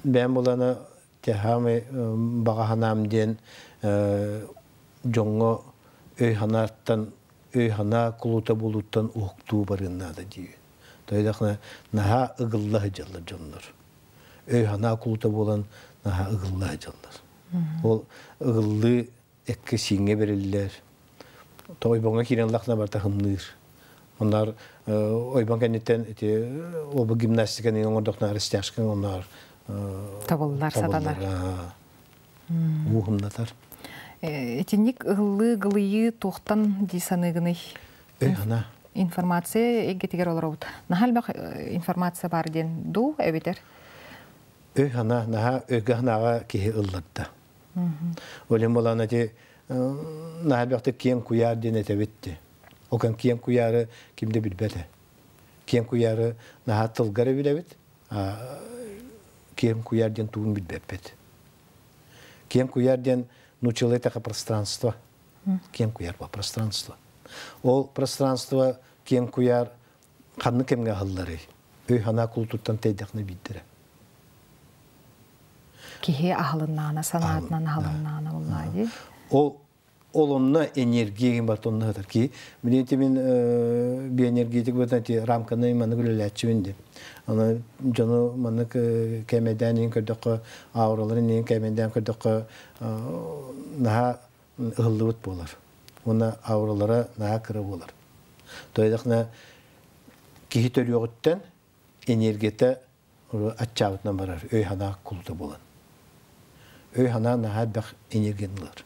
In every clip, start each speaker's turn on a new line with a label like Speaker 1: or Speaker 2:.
Speaker 1: Бэйэм булана тэһаамай баҕа санаам диэн дьоҥҥо өй-санааттан өй-санаа кулута буолууттан уһуктуу барыан наада диибин. Тойдохна наһаа ыгылла сылдьаллар дьоннор. Өй-санаа кулута буолан наһаа ыгылла сылдьаллар. Ол ыгыллыы эккэ сииҥҥэ бэриллэр. Ойбоҥҥо киирэн лахна барыта хымныыр. Онноор ойбон кэнниттэн ити обу гимнастиканы оҥордохна растяжка онноор
Speaker 2: табыллар сатанар.
Speaker 1: Уу хымнатар.
Speaker 2: Итинник ыһыллыы гылыйыы туохтан дии саныыгыный?
Speaker 1: Өй-санаа.
Speaker 2: Информация эйгэтигэр олоробут. Наһаа элбэх информация бар диэн дуу эбитэр?
Speaker 1: Өй-санаа наһаа өйгө-санааҕа киһи ылларда. Ол иһин буолан ити наһаа элбэхтик киэҥ куйаар диэн этэбит дии. Ол кэм киэҥ куйаары ким да билбэт ээ. Киэҥ куйаары наһаа тылга эрэ билэбит, киэҥ куйаар диэн тугун билбэппит. Киэҥ куйаар диэн нууччалыы эттэххэ пространство. Киэҥ куйаар по пространство. Ол пространство киэҥ куйаар ханнык кэмҥэ аһылларый? Өй-санаа култууттан тэйдэхинэ биирдэрэ.
Speaker 2: Киһи аһылыннаана, санаатынан аһылыннаана буоллаа дии.
Speaker 1: Ол ол онно энергия барыта онно сытар. Ки билиэти мин биоэнергетик бытан ти рамканы маннык үлэлээччибин ди. Аны дьону маннык кэмэдээн иин көрдөххө, аураларын иин кэмэдээн көрдөххө наһаа ыһыллыбыт буолар. Уонна ауралара наһаа кыра буолар. Тоойдохна киһи төрүөҕүттэн энергията аччаабытынан барар, өй-санаа кулута буолан. Өй-санаа наһаа элбэх энергияны ылар.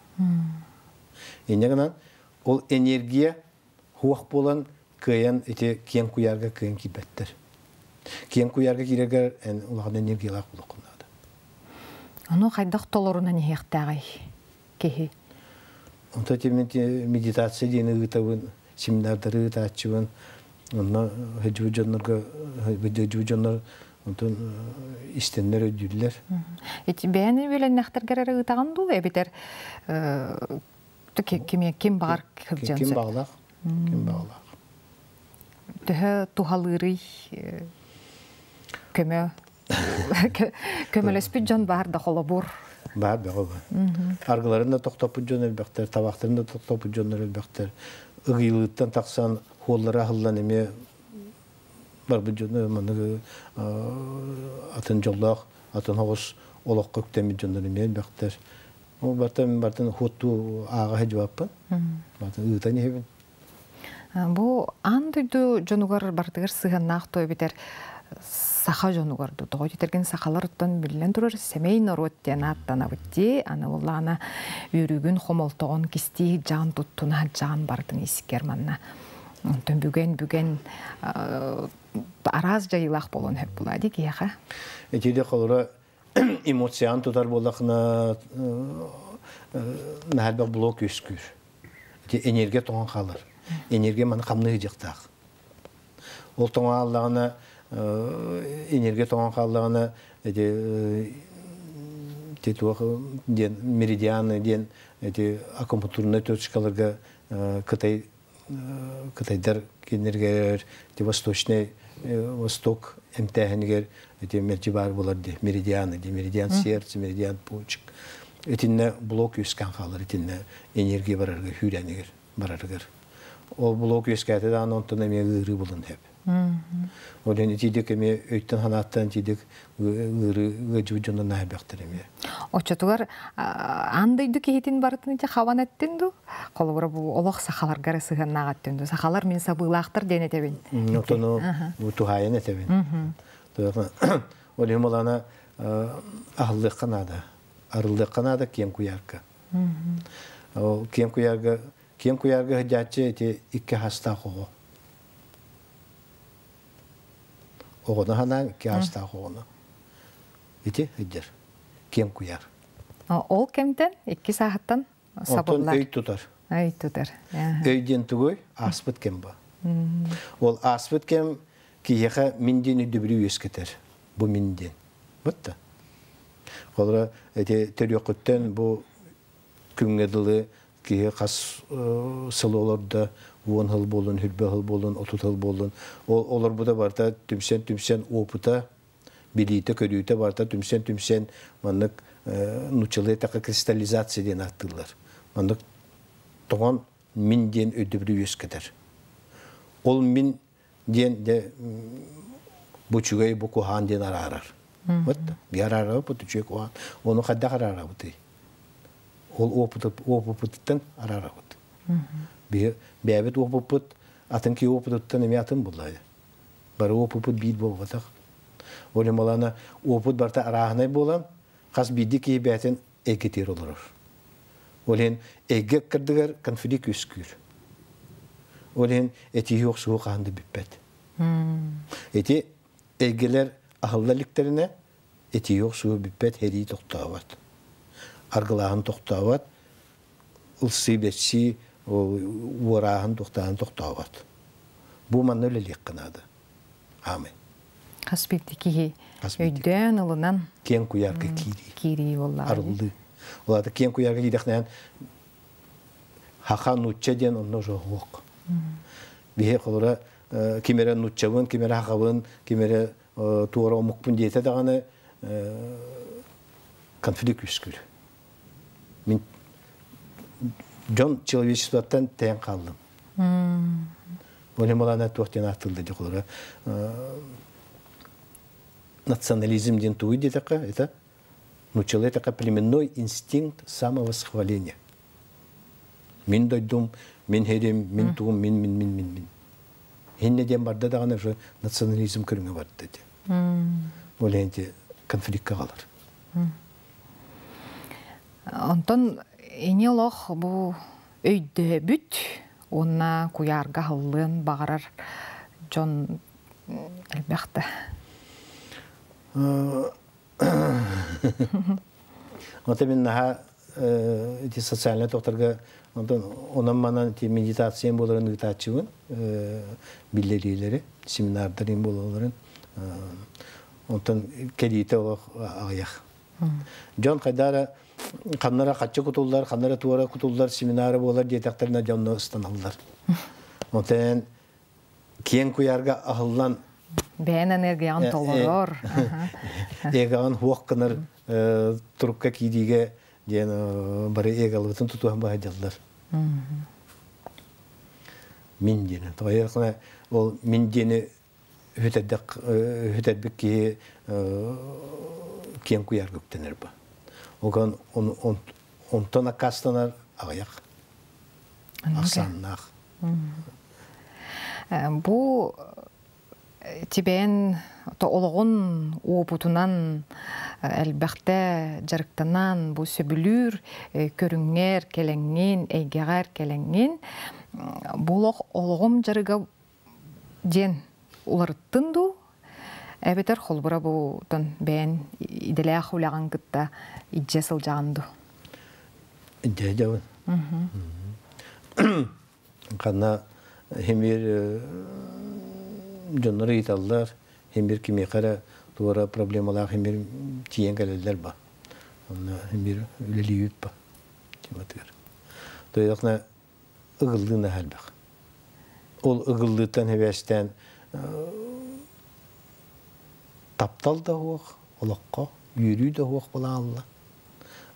Speaker 1: Инньэ гынан ол энергия хуох буолан кыайан ити киэҥ куйаарга кыайан киирбэттэр. Киэҥ куйаарга киирэргэр эн улахан энергиялаах буолуоххун наада.
Speaker 2: Ону хайдах толорунан иһиэхтээҕий киһи?
Speaker 1: Онто медитация диэни ыытабын, семинардары ыытааччыбын. Онно сылдьыбыт дьоннорго сылдьыбыт дьоннор онтон истэннэр өйдүүллэр.
Speaker 2: Ити бэйэни үөлэннэхтэргэр эрэ ыытаҕын дуу эбэтэр ким ким баҕар сылдьан
Speaker 1: Ким баҕалаах? Ким баҕалаах?
Speaker 2: Төһө туһалыырый көмө көмөлөспүт дьон баар да холобур
Speaker 1: Баар бөҕө баар. Аргыларын да тохтоппут дьон элбэхтэр, табахтарын да тохтоппут дьоннор элбэхтэр. Ыгыйылыыттан тахсан хуоллара аһыллан эмиэ барбыт дьон маннык атын дьоллоох, атын оҕус олоххо үктэммит дьоннор эмиэ элбэхтэр. Ол бартан бартан хуоттуу ааҕа сылдьыбаппын. Бартан ыытан иһэбин.
Speaker 2: Бу аан дойду дьонугар барытыгар сыһыаннаах той эбэтэр саха дьонугар дуу тоҕо диэтэргин сахалар оттон биллэн турар сэмэй норуот диэн ааттанабыт дии аны буоллаҕына үөрүүгүн хомолтоҕун кистии дьаҕын туттуна дьаҕын барытын искэр манна онтон бүгэн бүгэн араас дьайыылаах буолуон сөп буолаа дии киһиэхэ
Speaker 1: Итиде холура эмоцияны тутар буоллахына наһаа блок үөскүүр. Ити энергия тоҥон хаалар. Энергия маны хамныы дьахтаах. Ол тоҥон хааллаҕына энергия тоҥон хааллаҕына ити ити туох диэн меридианы диэн эти акупунктурнай точкаларга Кытай кытайдар кинилэригэр ити восточный восток эмтээһинигэр ити мэлдьи баар буолар дии меридианы дии меридиан сердце меридиан почек итиннэ блок үөскээн хаалар итиннэ энергия барарыгар сүүрээнигэр барарыгар ол блок үөскээтэ даҕаны онтон эмиэ ыарыы булан сөп ол иһин итиидик эмиэ өйтөн санааттан итиидик ыарыы ыалдьыбыт дьоннор наһаа элбэхтэр эмиэ
Speaker 2: Оччотугар аан дойду киһитин барытын ити хабан эттин дуу? Холобура бу олох сахаларга эрэ сыһыаннаах эттин дуу? Сахалар мин сабыылаахтар диэн этэбин.
Speaker 1: Отону бу туһаайан этэбин. Ол иһин балана аһыллыахха наада. Арыллыахха наада киэҥ куйаарга. Ол киэҥ куйаарга киэҥ куйаарга сылдьааччы ити икки хастаах оҕо. Оҕону санааҥ икки хастаах оҕону. Ити сылдьар. Киэҥ куйаар.
Speaker 2: Ол кэмтэн икки сааһыттан сабыллар.
Speaker 1: Онтон өй тутар.
Speaker 2: Өй тутар.
Speaker 1: Өй диэн тугуй? Ааспыт кэм бу. Ол ааспыт кэм киһиэхэ мин диэн өйдөбүлү үөскэтэр. Бу мин диэн. Бутта. Холобура, эти төрүөххүттэн бу күҥҥэ дылы киһи хас сыл олордо, уон сыл буоллун, хүрбэ сыл буоллун, отут сыл буоллун, ол олорбута барыта түмсэн-түмсэн опыта. Билиитэ-көрүүтэ барыта түмсэн-түмсэн маннык нууччалыы эттэххэ кристаллизация диэн ааттыыллар. Маннык тоҥон мин диэн өйдөбүлү үөскэтэр. Ол мин диэн дьэ бу үчүгэй, бу куһаҕан диэн араарар. Вот би араарабыт үчүгэй куһаҕан. Ону хайдах араарабытый? Ол опытыттан араарабыт. Биһи бэйэбит опыппыт атын киһи опытыттан эмиэ атын буллайа. Бары опыппыт биир буолбатах. Ол малана опыт барыта арааһынай буолан, хас биирдии киһи бэйэтин эйгэтигэр олорор. Ол иһин эйгэ кырдыгар конфликт үөскүүр. Ол иһин этиһии охсуһуу хаһан да бүппэт. Ити эйгэлэр аһылла иликтэринэ этиһии охсуһуу бүппэт, сэрии тохтообот. Аргылааһын тохтообот, ылсыы-бэрсии, уорааһын, тохтааһын тохтообот. Бу манна үлэлиэххэ наада. Аамай.
Speaker 2: Хас биирдии киһи өйдөөн ылынан
Speaker 1: киэҥ куйаарга киирии.
Speaker 2: Киирии буоллаҕа.
Speaker 1: Арыллыы. Ол аата киэҥ куйаарга киирэхнээн хаха нуучча диэн онно уже суох. Биһи холура ким эрэ нууччабын, ким эрэ хахабын, ким эрэ туора омукпун диэтэ даҕаны конфликт үөскүүр. Мин дьон человечествоттан тэйэн хааллым. Ол малана туох диэн ааттыыллар дии холура национализм диэн тугуй диэтэххэ, это нууччалыы эттэххэ племенной инстинкт самовосхваления. Мин дойдум, мин сирим, мин тугум, мин, мин, мин, мин, мин. Иннэ диэн барда даҕаны уже национализм көрүҥэ барда диэн. Ол иһин конфликка қалар.
Speaker 2: Онтон ини олох бу өйдөөбүт уонна куйаарга аһыллыан баҕарар дьон элбэх да.
Speaker 1: Онто мин наһаа ити социальнай тохторго онтон онон манан ити медитация буоларын ыытааччыбын биллэриилэри семинардарын буолалларын онтон кэлиитэ олох аҕыйах. Дьон хайдара ханнара хаччы кутуллар, ханнара туора кутуллар семинары буолар диэтэхтэринэ дьонно ыстаналлар. Онтон киэҥ куйаарга аһыллан
Speaker 2: бэйэн энергияҕын толорор.
Speaker 1: Эгоҕын хуох гынар турукка киириигэ диэн бары эголыбытын тутуһан баһадьаллар. Мин диэни. Тоҕо ол мин диэни үһүтэрбит киһи киэҥ куйаарга үктэнэр ба. Огон онтон аккаастанар аҕыйах ахсааннаах.
Speaker 2: Бу тибээн олоҕун уопутунан элбэхтэ дьарыктанан бу сөбүлүүр көрүҥҥэр кэлэҥҥин, эйгэҕэр кэлэҥҥин бу олох олоҕум дьарыга диэн уларыттын дуу эбэтэр холбура бутан бэйэн идэлээх үлэҕин кытта илдьэ сылдьаҕын дуу?
Speaker 1: Илдьэ сылдьабын. Ханна химир дьоннор ыйыталлар, химир кимиэхэ эрэ туора проблемалаах химир тиийэн кэлэллэр ба. Онно химир үлэлиибит ба. Тиматыгар. Тойохна ыгыллыы наһаа элбэх. Ол ыгыллыыттан хэбээстээн таптал да суох, олоххо үөрүү да суох буолаалла.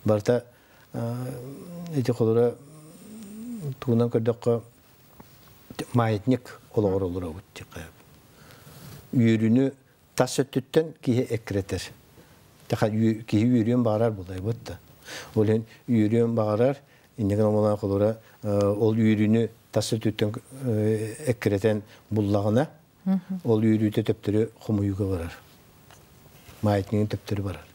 Speaker 1: Барыта ити холура тугунан көрдөххө маятник олоҕор олоробут диэххэ. Үөрүүнү тас өттүттэн киһи эккирэтэр. Киһи үөрүөн баҕарар буолайбыт да. Ол иһин үөрүөн баҕарар, иннигин омолоон холура ол үөрүүнү тас өттүттэн эккирэтэн буллаҕына, ол үөрүүтэ төптөрү хомуйууга барар. Маятнигын төптөрү барар.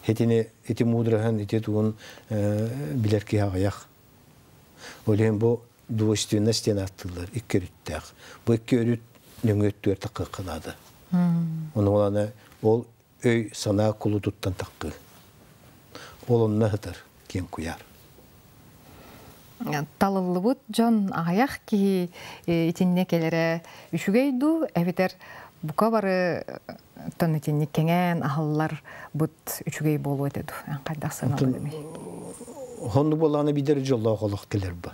Speaker 1: Итини ити муудараһын, ити тугун билэр киһи аҕыйах. Ол иһин бу двойственность диэн ааттыыллар икки өрүттээх. Бу икки өрүт нөҥүө өттүгэр таххыахха наада. Ону аны ол өй санаа кулутуттан таххыы. Ол онно сытар киэҥ куйаар.
Speaker 2: Талыллыбыт дьон аҕыйах киһи итиннэ кэлэрэ үчүгэй дуу эбэтэр бука бары тон итинник кэҥээн аһыллар быт үчүгэй буолуо этэ дуу эн хайдах сыаналыыгыный?
Speaker 1: Оннук буоллаҕына биирдэ дьоллоох олох кэлэр ба.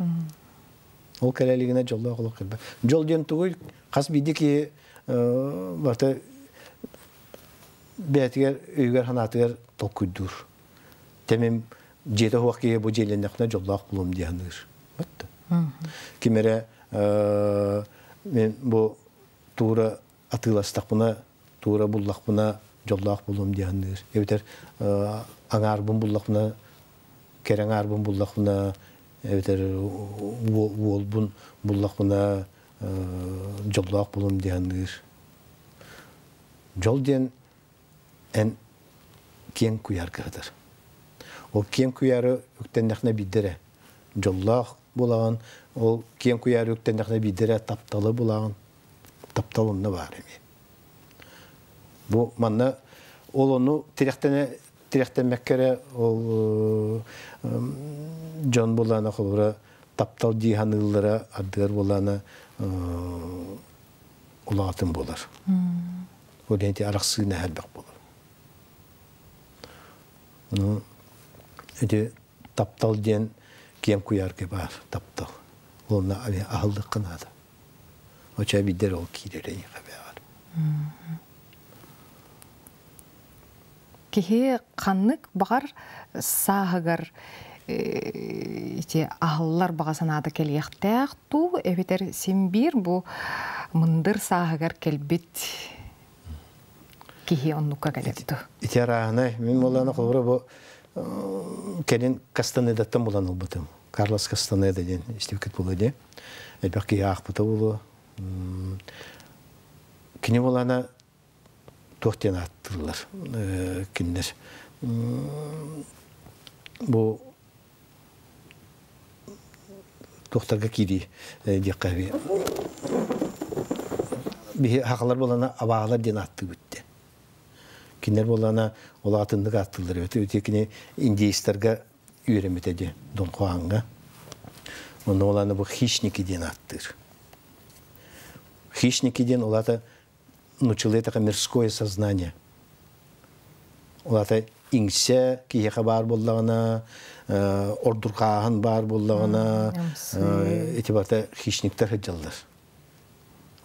Speaker 1: Ол кэлэ илигинэ дьоллоох олох кэлбэт. Дьол диэн тугуй? Хас биирдии киһи барыта Бэйэтигэр өйүгэр санаатыгар толкуйдуур. Тэмим дьиэтэ суох киһи бу дьиэлэннэхпинэ дьоллоох буолуом дии саныыр. Ким эрэ мен бу туура атыыластахпына, туура буллахпына дьоллоох буолуом дии саныыр. Эбэтэр аҥаарбын буллахпына, кэрэ аҥаарбын буллахпына, эбэтэр уолбун буллахпына дьоллоох буолуом дии саныыр. Дьол диэн эн киэҥ куйаарга сытар. Ол киэҥ куйаары үктэннэхинэ биирдэ эрэ дьоллоох буолаҕын, ол киэҥ куйаары үктэннэхинэ биирдэ эрэ тапталы булаҕын. Таптал онно баар эмиэ. Бу манна ол ону тирэхтэнэ тирэхтэммэккэ эрэ ол дьон булаана холобура таптал дии саныыллара ардыгар буолаана улаҕатын буолар. Ол ити арахсыы элбэх буолар. Ну, ити таптал диэн киэм куйаарга баар таптал. Онно аһыллыкка наада. Оча бидер ол киирэр эйиэхэ бэҕэр.
Speaker 2: Киһи ханнык баҕар сааһыгар ити аһыллар баҕа санаата кэлиэхтээх туу эбэтэр син биир бу мындыр сааһыгар кэлбит киһи оннукка кэлэр ту.
Speaker 1: Ити арааһынай мин буоллаана холобура бу кэлин Кастанедаттан булан ылбытым. Карлос Кастанеда диэн истибиккит буолуо дии. Элбэх киһи аахпыта буолуо. Кини буолаана туох диэн ааттыыллар кинилэр бу туохтарга киирии диэххэ биһи хахалар буолана абаалар диэн ааттыыбыт диэн кинилэр буолана ол атыннык ааттыыллар эбит үтүө кини индейстарга үөрэммитэ диэн Дон Хуаҥҥа онно буолана бу хищники диэн ааттыыр хищники диэн ол аата нууччалыы эттэххэ мирское сознание. Ол аата иҥсэ киһиэхэ баар буоллаҕына, ордурҕааһын баар буоллаҕына, ити барыта хищниктэр сылдьаллар.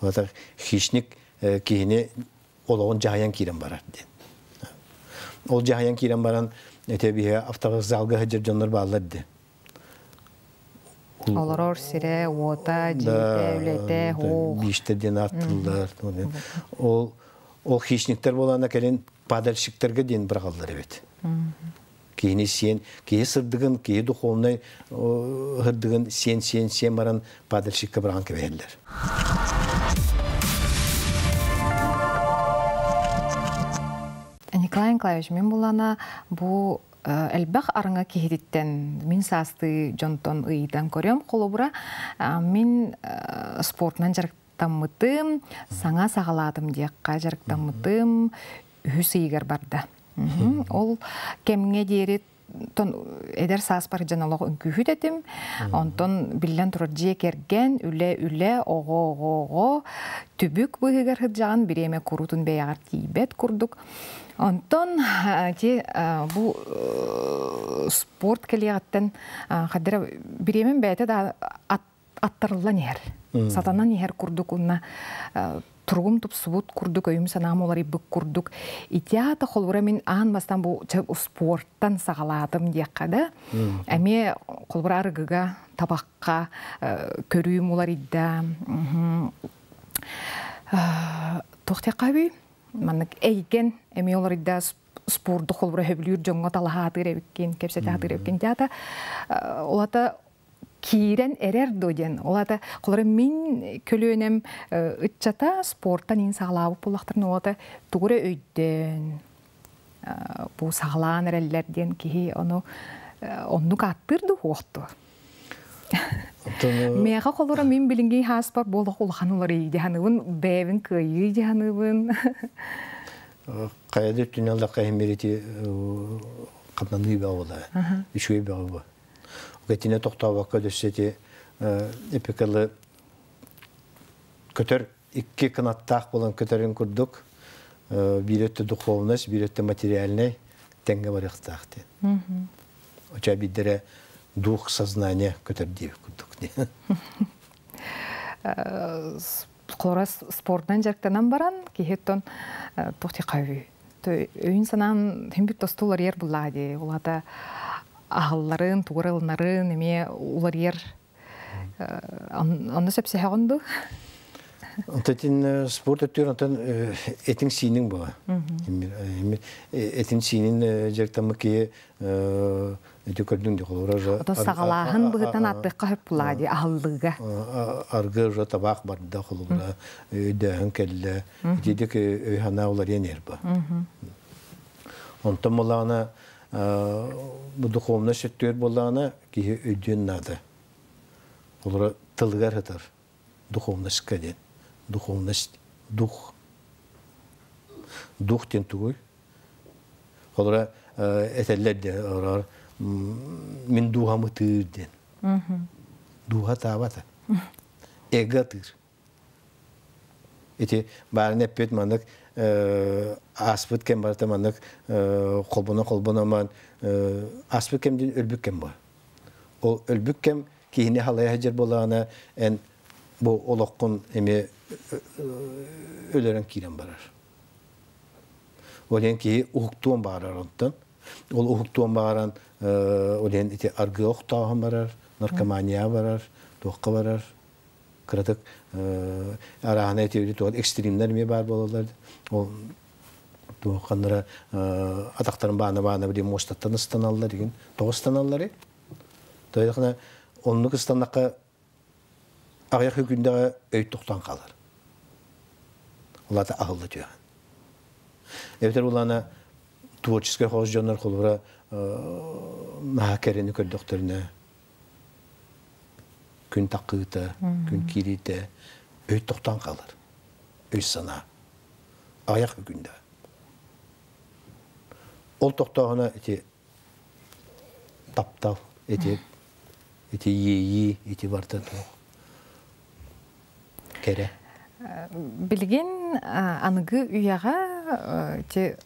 Speaker 1: Ол аата хищник киһини олоҕун дьаһайан киирэн барар диэн. Ол дьаһайан киирэн баран, ити биһи автовокзалга сылдьар дьоннор бааллар диэн.
Speaker 2: Олорор сирэ, уота, дьиэтэ, үлэтэ, һуох.
Speaker 1: Бииштэр диэн ааттыыллар. Ол ол хищниктэр буолаана кэлин падальщиктарга диэн быраҕаллар эбит. Киһини сиэн, киһи сырдыгын, киһи духовнай сырдыгын сиэн сиэн сиэн баран падальщикка быраҕан кэбиһэллэр.
Speaker 2: Николай Николаевич, мин булана бу элбэх арыҥа киһититтэн мин саастыы дьонтон ыйытан көрөм. Холобура, мин спортунан дьарыктаммытым, саҥа саҕалаатым диэххэ дьарыктаммытым үһүс ыйыгар барда. Ол кэмҥэ диэри тон эдэр сааспар дьон олох үҥкүүһүт этим. Онтон биллэн турар дьиэ кэргэн, үлэ-үлэ, оҕо-оҕо-оҕо, түбүк быыһыгар сылдьаҕын, бириэмэ куруутун бэйэҕэр тиийбэт курдук. Онтон ити бу спорт кэлиэҕиттэн хаддара бириэмэм бэйэтэ да аттарыллан иһэр. Сатанан иһэр курдук уонна туругум тупсубут курдук, өйүм-санаам уларыйбыт курдук. Итиата холобура мин аан бастаан бу спорттан саҕалаатым диэххэ да, эмиэ холобура арыгыга, табахха көрүүм уларыйда. Туох диэххэ маннык эйгэн эмиэ уларыйда спорду холобура сөбүлүүр дьоҥҥо талаһаатыыр эбиккин, кэпсэтэ эбиккин. Теата олата киирэн эрэр до диэн. Олата холобура мин көлүөнэм ыччата спорттан ин саҕалаабыт буоллахтарын олата тугура өйдөөн бу саҕалаан эрэллэр диэн киһи ону оннук ааттыыр ду хуохту. Миэхэ холура мин билиҥҥи хааспар буолах улахан уларыйыы дьаһаныбын, бэйэбин кыайыы дьаһаныбын.
Speaker 1: Хайа да өттүнэн аллахха иһиммирити хамнаныы бөҕө буолар. Үчүгэй бөҕө бу. Итинэ тохтообокко өссө ити эпикалы көтөр икки кынаттаах буолан көтөрүн курдук биир өттө духовность, биир өттө материальнай тэҥҥэ барыахтаах диэн. Оча биирдэрэ дух сознания көтөр диэбит курдук.
Speaker 2: Холора спортынан дьарыктанан баран киһи оттон туох диэххэ Өйүн санаан химбит тосту уларыйар буллаа дии. Улата аһылларын, тугура ылынарын эмиэ уларыйар. Онно сөпсөһөҕүн дуу?
Speaker 1: Онтон спорт өттүгэр онтон этиҥ сииниҥ була. Этин сиинин дьарыктаммыт киһи ити көрдүҥ ди холобура
Speaker 2: Ото саҕалааһын быһытан аттыахха хөп булаа ди аһыллыыга.
Speaker 1: Аргы уже табаах барда холобура өйдөөһүн кэллэ. Итидик өй санаа уларыйан иһэр ба. Онтон буоллаҕына бу духовность өттүгэр буоллаҕына киһи өйдүөн наада. Холобура тылыгар сытар духовностька диэн. Духовность дух. Дух диэн тугуй? Холобура этэллэр диэн олорор мин дууһам ытыыр диэн. Дууһа таабата. Эго ытыыр. Ити баарын эппит маннык ааспыт кэм барыта маннык холбоно-холбоно ман ааспыт кэм диэн өлбүт кэм бар. Ол өлбүт кэм киһини халайа сылдьар буоллаҕына эн бу олоххун эмиэ өлөрөн киирэн барар. Ол иһин киһи уһуктуон баҕарар онтон. Ол уһуктуон баҕаран ол иһин ити аргыа охтооһун барар, наркомания барар, туохха барар. Кыратык арааһына ити туох экстримнэр эмиэ баар буолаллар. Ол туохханнара атахтарын баана-баана били муостаттан ыстаналлар игин. Тоҕо ыстаналларый? Тоҕо оннук ыстаннахха аҕыйах күндэҕэ өй тохтоон хаалар. Улаата аһылла түһэн. Эбэтэр улаана творческай хоос дьоннор холобура наһаа кэрэни көрдөхтөрүнэ күн таккыыта, күн киириитэ өй тохтоон хаалар. Өй санаа. Аҕыйах күндэ. Ол тохтооһуна ити таптал, ити ити иэйии, ити барыта туох кэрэ.
Speaker 2: Билигин аныгы үйэҕэ ити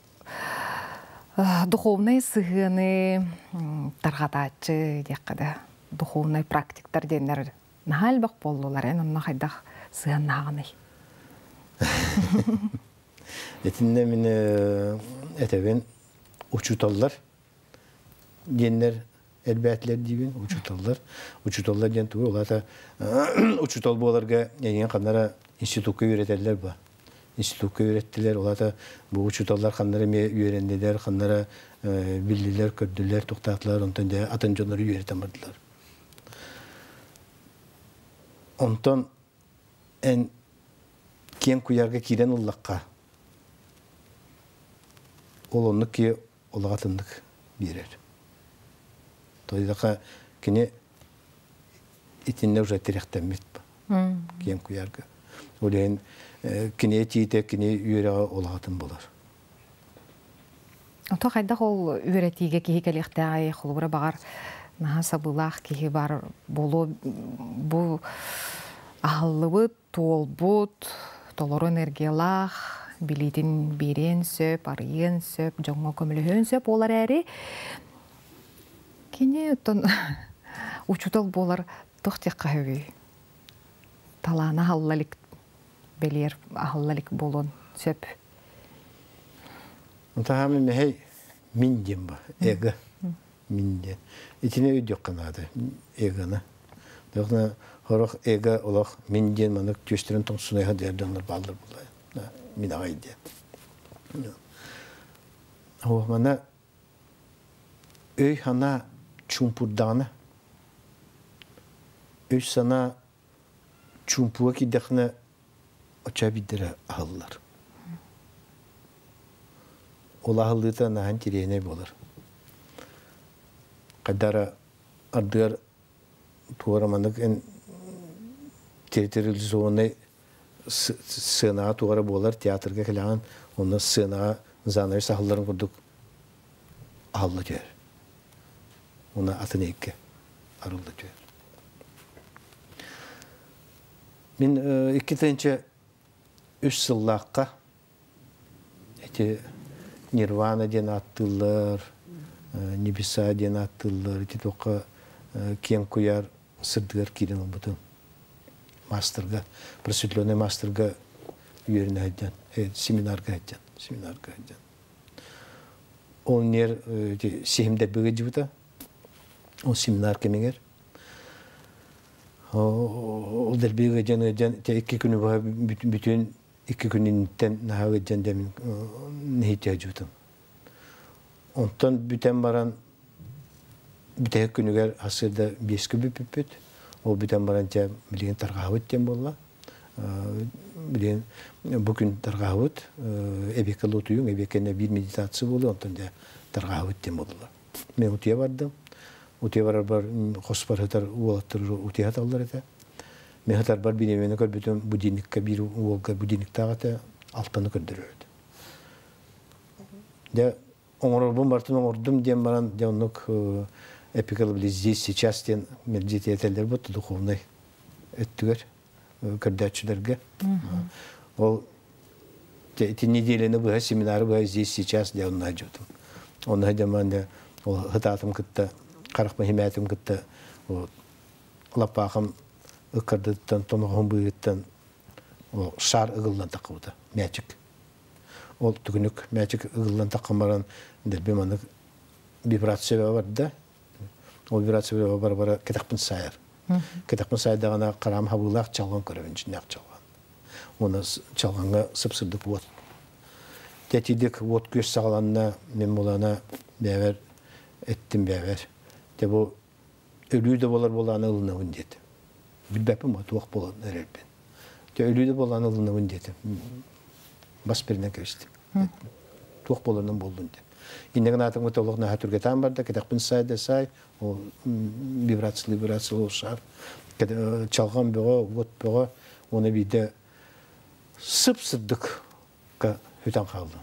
Speaker 2: духовнай сыһыаны тарҕатааччы диэххэ да духовнай практиктар диэннэр наһаа элбэх буоллулар эн онно хайдах сыһыаннааҕыный?
Speaker 1: Итиннэ мин этэбин учууталлар диэннэр элбээтилэр диибин учууталлар. Учууталлар диэн тугу ол аата учуутал буоларга эйигин ханнара институкка үөрэтэллэр ба. Институкка үөрэттилэр, ол аата бу учууталлар ханнара эмиэ үөрэннилэр, ханнара биллилэр, көрдүлэр, туохтаатылар, онтон дьэ атын дьоннору үөрэтэн бардылар. Онтон эн киэҥ куйаарга киирэн ыллахха, ол оннук киһи олох атыннык биэрэр. Тойдаха кини итиннэ уже тирэхтэммит киэҥ куйаарга. Ол иһин кини этиитэ, кини үөрэҕэ олох атын буолар.
Speaker 2: Ото хайдах ол үөрэтиигэ киһи кэлиэхтээҕий холобура баҕар наһаа сабыылаах киһи бар буолуо бу аһыллыбыт туолбут, толору энергиялаах, билиитин биэриэн сөп, арыйыан сөп, дьоҥҥо көмөлөһүөн сөп буолар эрээри, кини оттон учуутал буолар туох диэххэ сөбүй? Талаана аһылла илик бэлиэр аһылла илик буолуон сөп.
Speaker 1: Таһаамы мэһэй мин диэн ба, эго мин диэн. Итини өйдүөххэ наада, эгоны. Дохна хорох эго олох мин диэн манык түөстэрин тоҥсунайха диэн дьоннор бааллар буолла. Мин аҕай диэн. О, мана өй санаа чуумпурдаҕына, өй санаа чуумпуга киирдэххинэ оччо биирдэрэ аһыллар. Ол аһыллыыта наһаа интириэһинэй буолар. Хайдара ардыгар туора маннык эн территориализованнай сценаҕа туора буолар театрга кэлэҕин онно сценаҕа занавес аһылларын курдук аһылла түһэр. Уна атын эйгэ арылла түһэр. Мин 2003 сыллаахха ити Нирвана диэн ааттыыллар, Небеса диэн ааттыыллар, ити туохха киэҥ куйаар сырдыгар киирэн ылбытым. Мастерга, просветленный мастерга үөрэнэ сылдьан, семинарга сылдьан, семинарга сылдьан. Ол нер сиһим дэлби ыдьыбыта. Ол семинар кэмигэр. Ол дэлби ыдьан ыдьан икки күнү быһа бүтүн икки күнүнтэн наһаа ыдьан дэмин нэһииччэ ыдьыбытым. Онтон бүтэн баран бүтэһик күнүгэр сарсыарда биэскэ бүппүппүт. Ол бүтэн баран дьэ билигин тарҕаһабыт диэн буолла. Билигин бу күн тарҕаһабыт. Эбиэккэ утуйуҥ, эбиэккэннэ биир медитация буолуо, онтон дьэ тарҕаһабыт диэн буолла. Мен утуйа бардым. Утуйа барарбар хоспор сытар уолаттар утуйа сыталлар этэ. Мен сытарбар бириэмэни көрбүтүм будильникка биир уолга будильниктаах этэ, алтаны көрдөрөр этэ. Дьэ, оҥорорбун барытын оҥордум диэн баран, дьэ оннук эпикал здесь сейчас диэн мэлдьи этэллэр бу духовнай өттүгэр көрдөөччүлэргэ. Ол ити неделяны быһа семинары быһа здесь сейчас диэн онно дьутум. Онно дьаман дьэ ол хытаатым кытта харахпын химээтим кытта лаппаахым ыккардыттан тоноҕоһум быыһыттан ол шар ыгыллан таххыбыта мячик. Ол түгүнүк мячик ыгыллан таххан баран дэлби маннык вибрация барда. Ол вибрация бара бара кэтэхпин сайар. Кэтэхпин сайдаҕына хараам хабыылаах чалҕан көрөбүн дьиннээх чалҕан. Уонна чалҕаҥҥа сып-сырдык уот. Тэтидик уот күөс саҕаланна, мин булана бэйэбэр эттим бэйэбэр. Те бу өлүү да буолар буолааны ылынабын диэтим. Билбэппин бу туох буолан эрэрбин. Те өлүү да буолааны ылынабын диэтим. Бас биринэн кэбистим. Туох буоларынан буоллун диэн. Иннэ гынаатым олох наһаа түргэтаан барда, кэтэхпин сай да сай, ол вибрациялы вибрациялы шар. Чалҕан бөҕө, уот бөҕө, уонна биирдэ сып-сырдыкка хүтэн хаалдым.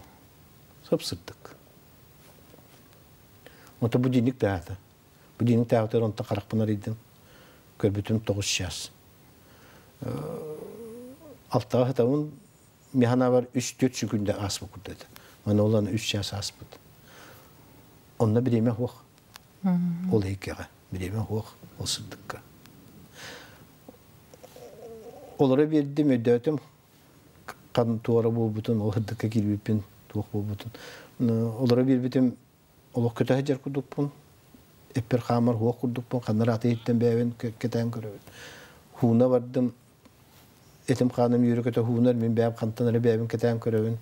Speaker 1: Сып-сырдык. Онто будильник тыаһаата. Будильник тыаһаатыгар онтон харахпын арыйдым. Көрбүтүм тоҕус час. Алтаҕа сытабын, мин санаабар үс-түөрт секунда ааспыт курдук этэ. Маны олан үс час ааспыт. Онно бириэмэ суох. Ол эйгэҕэ бириэмэ суох, ол сырдыкка. Олоро биэрдим, өйдөөтүм, хан туора буолбутун, ол сырдыкка киирбиппин, туох буолбутун. Олоро биэрбитим, олох көтө сылдьар курдукпун, эппэр хаамар хуох курдукпун, ханна аты иһиттэн бэйэбин кэтээн көрөбүн. Хууна бардым, этим хааным үөрэ көтө хуунар, мин бэйэм хантан эрэ бэйэбин кэтээн көрөбүн.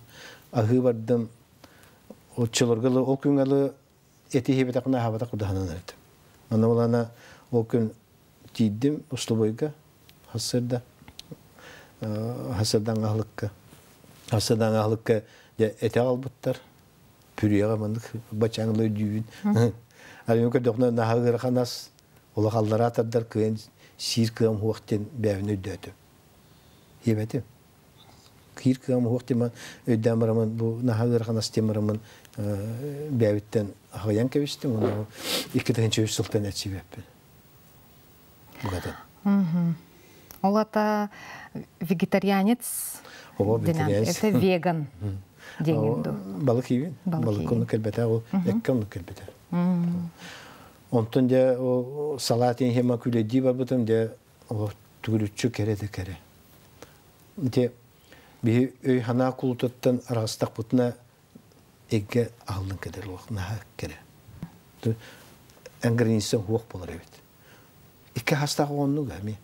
Speaker 1: Аһыы бардым, оччолорго ол күн эти иһибэтэхпинэ аһаабатах курдук этим. Манна булана ол күн тиийдим услубойга хассырда хассырдан аһылыкка хассырдан аһылыкка дьэ эти аҕалбыттар пүрүөҕэ маннык бачаҥлы өйдүүбүн арыйым көрдөхүнэ наһаа ыарахан ас улахаллара тардар кыайан сиир кыам суох диэн бэйэбин өйдөөтүм иэбэтим киир кыам суох диэн өйдөөн барамын бу наһаа ыарахан ас диэн барамын бэйэбиттэн аҕыйан кэбистим уонна 2003 сылтан этсибэппин букатын.
Speaker 2: Ол ата вегетарианец.
Speaker 1: Ого, вегетарианец.
Speaker 2: Это веган диэҥин ду?
Speaker 1: Балык иибин. Балык оннук кэлбэтэ, ол эккэ оннук кэлбэтэ. Онтон дьэ салаат иһима күлэдии барбытым дьэ түгүрүччү кэрэ да кэрэ. Ити биһи өй санаа кулутуттан араҕыстахпытына эггэ аһыллан кэлэр олох наһаа кэрэ. Эн граница суох буолар эбит. Икки хастаах оҕоннук эми.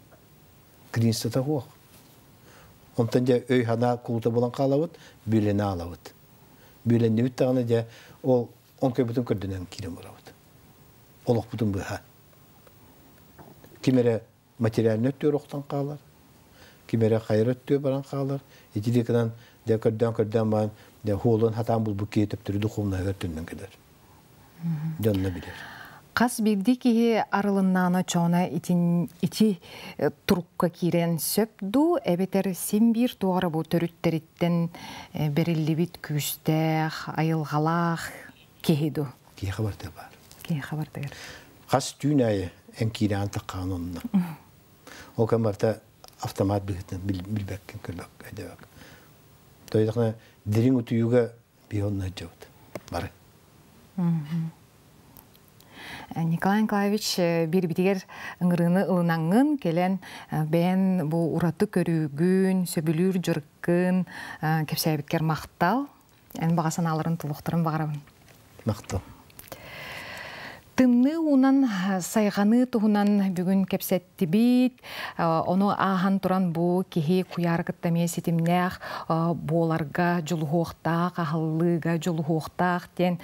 Speaker 1: Границата суох. Онтон дьэ өй санаа кулута буолан хаалабыт, бүлэнэ аалабыт. Бүлэннибит даҕаны дьэ ол оҥкойбутун көрдөнөн киирэн барабыт. Олохпутун быһа. Ким эрэ материальнай өттүгэр охтон хаалар, ким эрэ хайар өттүгэр баран хаалар. Ити гынан дьэ көрдөөн-көрдөөн баран дьэ хуолун хатаан булбут киһи төптөрү духовноһыгар төннөн кэлэр. Дьонно билэр.
Speaker 2: Хас биирдии киһи арылыннаана чоона итин ити турукка киирэн сөп дуу, эбэтэр син биир туора бу төрүттэриттэн бэриллибит күүстээх, айылҕалаах киһи дуу?
Speaker 1: Киһи барыта бар.
Speaker 2: Киһи барытыгар.
Speaker 1: Хас түүн аайы эн киирээн таххаан онно. Ол кэм барыта автомат быһыытынан билбэккин көрбөк өйдөбөк. Тойдохна дириҥ утуйууга биһи онно сылдьабыт. Бары.
Speaker 2: Николай Николаевич биирбитигэр ыҥырыыны ылынаҥҥын кэлэн бэйэн бу ураты көрүүгүн, сөбүлүүр дьарыккын кэпсээбиккэр махтал. Эн баҕа санааларын толохторун баҕарабын.
Speaker 1: Махтал.
Speaker 2: Тымныы уунан сайҕаныы туһунан бүгүн кэпсэттибит. Ону ааһан туран бу киһи куйаар кытта эмиэ ситимнээх буоларга дьулуһуохтаах, аһыллыыга дьулуһуохтаах диэн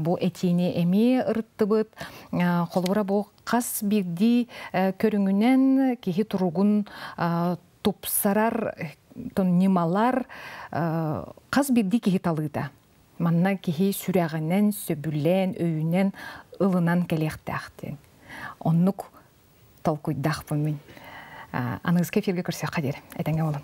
Speaker 2: бу этиини эмиэ ырыттыбыт. Холобура бу хас биирдии көрүҥүнэн киһи туругун тупсарар ньымалар хас биирдии киһи талыыта. Манна киһи сүрэҕинэн, сөбүлээн, өйүнэн ылынан кэлиэхтээх диэн. Оннук толкуйдаахпын мин. Аныгыскы эфиргэ көрсүөххэ диэри. Этэҥҥэ буолун.